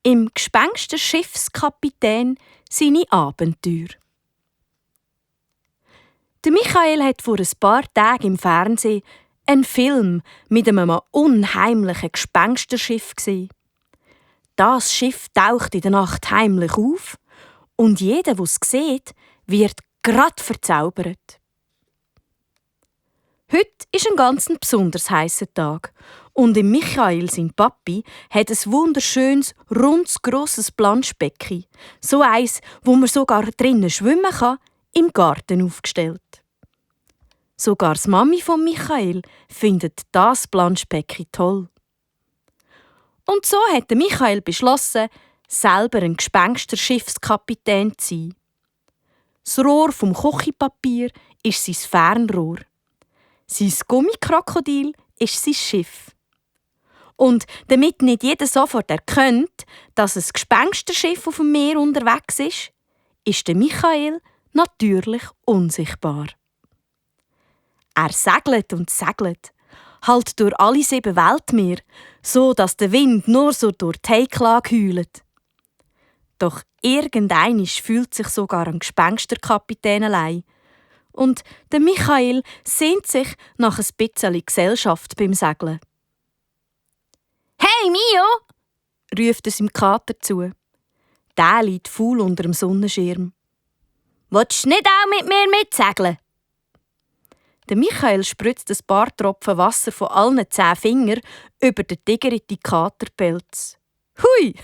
Im Gespenster Schiffskapitän seine Abenteuer. Der Michael hat vor ein paar Tagen im Fernsehen einen Film mit einem unheimlichen Gespensterschiff gesehen. Das Schiff taucht in der Nacht heimlich auf und jeder, der es sieht, wird grad verzaubert. Heute ist ein ganz besonders heißer Tag und im Michael, sein Papi, hat ein wunderschönes, rundes, grosses Planschbecken, so eins, wo man sogar drinnen schwimmen kann, im Garten aufgestellt. Sogar die Mami von Michael findet das Planschbecken toll. Und so hat Michael beschlossen, selber ein Gespensterschiffskapitän zu sein. Das Rohr vom Kochipapier ist sein Fernrohr. Sein Gummikrokodil ist sein Schiff. Und damit nicht jeder sofort erkennt, dass ein Gespensterschiff auf dem Meer unterwegs ist der Michael natürlich unsichtbar. Er segelt und segelt, halt durch alle 7 Weltmeere, so dass der Wind nur so durch die Heicklage heult. Doch irgendeinisch fühlt sich sogar ein Gespensterkapitän allein. Und der Michael sehnt sich nach ein bisschen Gesellschaft beim Segeln. «Hey, Mio!» ruft es seinem Kater zu. Der liegt faul unter dem Sonnenschirm. «Willst du nicht auch mit mir mitsegeln?» Der Michael spritzt ein paar Tropfen Wasser von allen 10 Fingern über den tigeriten Katerpelz. Hui,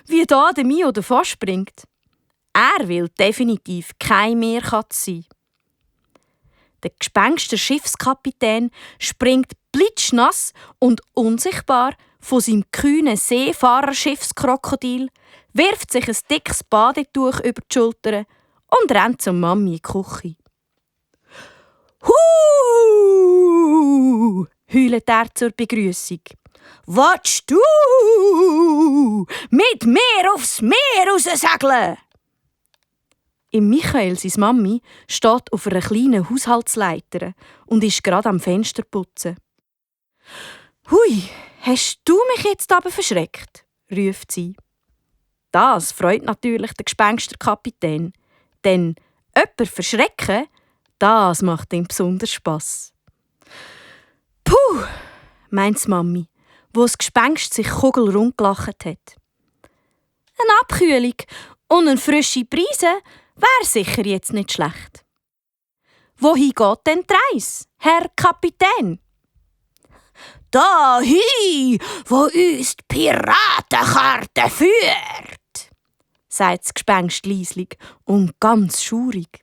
wie da der Mio davon springt. Er will definitiv kein Meerkatz sein. Der Gespensterschiffskapitän springt blitznass und unsichtbar von seinem kühnen Seefahrerschiffskrokodil, wirft sich ein dickes Badetuch über die Schultern und rennt zur Mami in die Küche. «Hu!» heult er zur Begrüßung. «Willst du mit mir aufs Meer raussegeln?» Im Michael, seine Mami, steht auf einer kleinen Haushaltsleiter und ist gerade am Fenster putzen. «Hui, hast du mich jetzt aber verschreckt?» ruft sie. Das freut natürlich den Gespensterkapitän, denn jemanden verschrecken, das macht ihm besonders Spass. «Puh!» meint die Mami, wo das Gespenst sich kugelrund gelacht hat. «Eine Abkühlung und eine frische Brise wäre sicher jetzt nicht schlecht. Wohin geht denn die Reise, Herr Kapitän?» «Dahin, wo uns die Piratenkarte führt», sagt das Gespenst leislich und ganz schaurig.